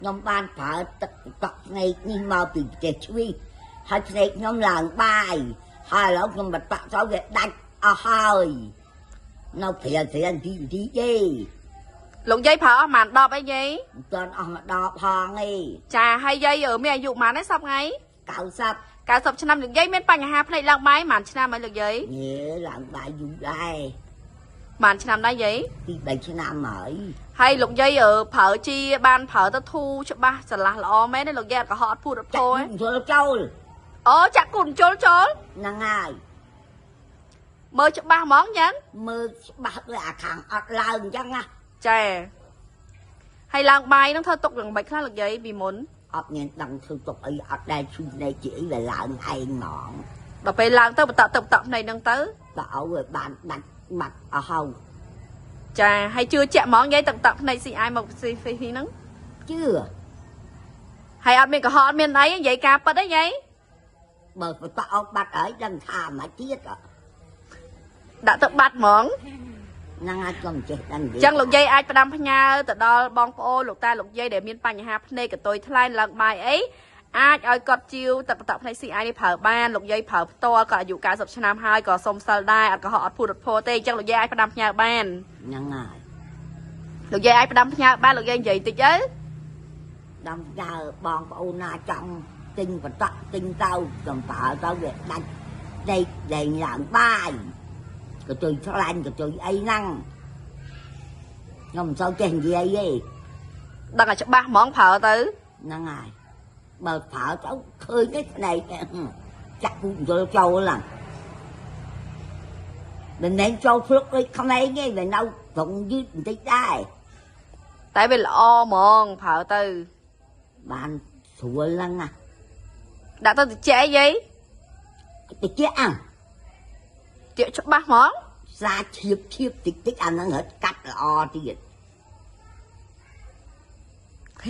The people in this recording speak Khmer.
ខ្ញុំបានប្រើទឹកកក់ភ្នែកនេះមកពីប្រទេសជ្វីសហើយភ្នែកខ្ញុំឡើងបាយហើយឥឡូវខ្ញុំបតក់ទៅវាដាច់អស់ហើយនៅព្រាលព្រាលទីទីទេ លោកយាយប្រើអស់ប្រហែល10អីយាយ មិនទាន់អស់មកដបផងទេ ចាហើយយាយមានអាយុប៉ុន្មានទេសប្ងៃ 90 90ឆ្នាំលោកយាយមានបញ្ហាភ្នែកឡើងបាយប៉ុន្មានឆ្នាំហើយលោកយាយ ញ៉េឡើងបាយយូរដែរ ប៉ុន្មានឆ្នាំដែរយាយ ពី3ឆ្នាំហើយ ហើយលោកយាយប្រើជាបានប្រើទៅធូរច្បាស់ស្រឡះល្អមែនទេលោកយាយអត់កុហកអត់ភូតអត់ ចា ផោទេ ក់ចូលចូល អូចាក់គូនជុលចូល ហ្នឹងហើយ មើលច្បាស់ហ្មងយ៉ាង មើលច្បាស់ដូចអាខាងអត់ឡើងអញ្ចឹងណា ចាហើយឡើងបាយហ្នឹងធ្វើទុកយ៉ាងម៉េចខ្លះលោកយាយពីមុន អត់មានដឹងធ្វើទុកអីអត់ដែលឈឺភ្នែកជាអីវាឡើងឯងហ្មង ដល់ពេលឡើងទៅបន្តទឹកបន្តភ្នែកហ្នឹងទៅ តើឲ្យវាបានដាច់បាត់អស់ហើយ ចាហើយជឿជាក់ហ្មងយាយទឹកតភ្នែក CI មក CF ហ្នឹង ជឿ ហើយអត់មានកុហកអត់មានអីនិយាយការពិតទេយាយ បើបន្តអោបាត់ហើយដឹងថាមកទៀត ដាក់ទឹកបាត់ហ្មង ហ្នឹងហើយខ្ញុំចេះដឹងនិយាយ ចឹងលោកយាយអាចផ្ដាំផ្ញើទៅដល់បងប្អូនលោកតាលោកយាយដែលមានបញ្ហាភ្នែកកតុយថ្លែនឡើងបាយអីអាចឲ្យគាត់ជាវទឹកបន្តភ្នែក CI នេះប្រើបានលោកយាយប្រើផ្ទាល់ក៏អាយុ90ឆ្នាំហើយក៏សុំសិលដែរអត់កុហកអត់ភូតអត់ផោទេអញ្ចឹងលោកយាយអាចផ្ដាំផ្ញើបាន ហ្នឹងហើយ លោកយាយអាចផ្ដាំផ្ញើបានលោកយាយនិយាយតិចទៅ ដំដើបងប្អូនណាចង់ទិញបន្តទិញទៅកំប្រើទៅវាដាច់ដេកលែងឡើងបាយកតុយឆ្លាញ់កតុយអីហ្នឹងខ្ញុំមិនសូវចេះនិយាយទេ ដឹងតែច្បាស់ហ្មងប្រើទៅ ហ្នឹងហើយបើប្រើទៅឃើញទេភ្នែកចាក់ពូជលចូលហ្នឹងមិនមែនចូលភ្លុកដូចក្មេងទេវានៅត្រង់យឺតបន្តិចដែរ តែវាល្អហ្មងប្រើទៅ បានស្រួលហ្នឹងណា ដាក់ទៅតិចអីយាយ តិចអាំង ជាច្បាស់ហ្មង ស្រាឈៀបឈៀបតិចតិចអាហ្នឹងរត់កាត់ល្អទៀត